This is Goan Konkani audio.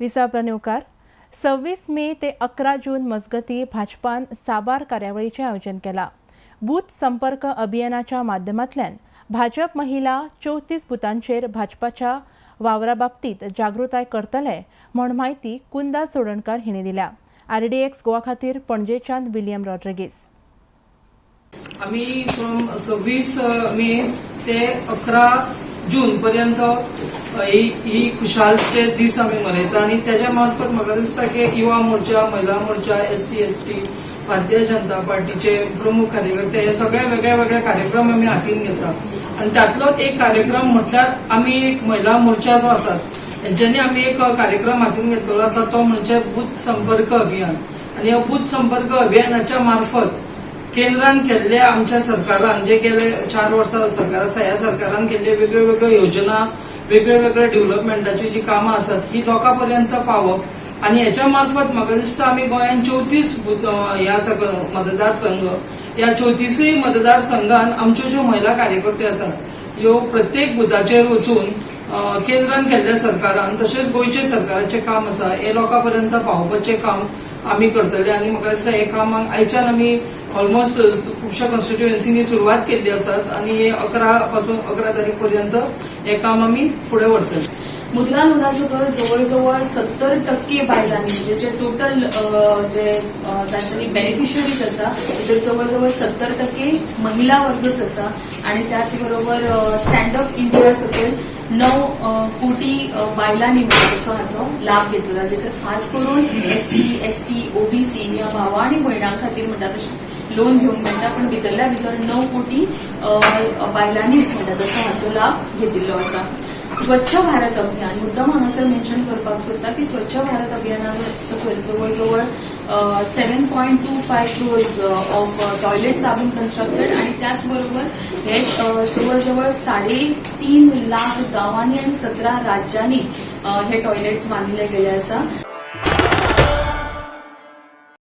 विसा प्रनेवकार. 26 मे ते 11 जून मजगती भाजपान साबार कार्यावळीचें आयोजन केलां. बूथ संपर्क अभियानाच्या माध्यमांतल्यान भाजप महिला 34 बुथांचेर भाजपाच्या वावरा बाबतीत जागृताय करतले म्हूण म्हायती कुंदा चोडणकार हिणें दिल्या. आरडीएक्स गोवा खातीर पणजेच्यान विलियम रॉड्रिगीस. आम्ही फ्रॉम 26 मे ते 11 जून पर्यंत ही खुशालचे दीस आमी मनयता आनी तेज्या मार्फत म्हाका दिसता की युवा मोर्चा, महिला मोर्चा, एससी, एसटी, भारतीय जनता पार्टीचे प्रमुख कार्यकर्ते हे सगळे वेगळे वेगळे कार्यक्रम आमी हातीन घेता. आनी त्यातलोच एक कार्यक्रम म्हटल्यार आमी एक महिला मोर्चा जो आसा, तेंच्यांनी आमी एक कार्यक्रम हातीन घेतलेलो आसा, तो म्हणजे बूथ संपर्क अभियान. आनी ह्या बूथ संपर्क अभियानाच्या मार्फत केंद्रान केल्ले, आमच्या सरकारान जे गेले 4 वर्सां सरकार आसा, ह्या सरकारान केल्ले वेगळ्यो वेगळ्यो योजना, वेगळे वेगळे डेव्हलपमेंटाची जी कामां आसात, ही लोकां पर्यंत पावप. आनी हेच्या मार्फत म्हाका दिसता आमी गोंयांत 34 ह्या मतदारसंघ, ह्या 34य मतदारसंघान आमच्यो ज्यो महिला कार्यकर्ते आसात, ह्यो प्रत्येक बुथाचेर वचून केंद्रान केल्ल्या सरकारान तशेंच गोंयचे सरकाराचें काम आसा, हे लोकां पर्यंत पावोवपाचें काम आमी करतले. आनी म्हाका दिसता हे कामाक आयच्यान आमी ऑलमोस्ट खुबश्या कॉन्स्टिट्युएन्सीनी सुरवात केल्ली आसात आनी हे 11 पासून 11 तारीख पर्यंत हे काम आमी फुडें व्हरतले. मुद्रा लोना सकयल जवळजवळ 70% बायलांनी, म्हणजे जे टोटल जे तांच्यांनी बेनिफिशरीज आसा, तितून जवळजवळ 70% महिला वर्गच आसा. आणि त्याच बरोबर स्टँडअप इंडिया सकयल 9 कोटी बायलांनी म्हणजे तसो हाचो लाभ घेतलेलो. तर खास करून एससी, एसटी, ओबीसी ह्या भावा आनी भयणां खातीर म्हणटा तशें लोन घेवंक मेळटा, पण भितरल्या भितर 9 कोटी बायलांनीच म्हणटा तसो हाचो लाभ घेतिल्लो आसा. स्वच्छ भारत अभियान मुद्दम हांगासर मेन्शन करपाक सोदता की स्वच्छ भारत अभियाना सकयल जवळ जवळ 7.25 crores of toilets have been constructed आणि त्याचबरोबर हे जवळ जवळ 3.5 लाख गावांनी आणि 17 राज्यांनी हे टॉयलेट्स बांदिल्ले गेले आसा.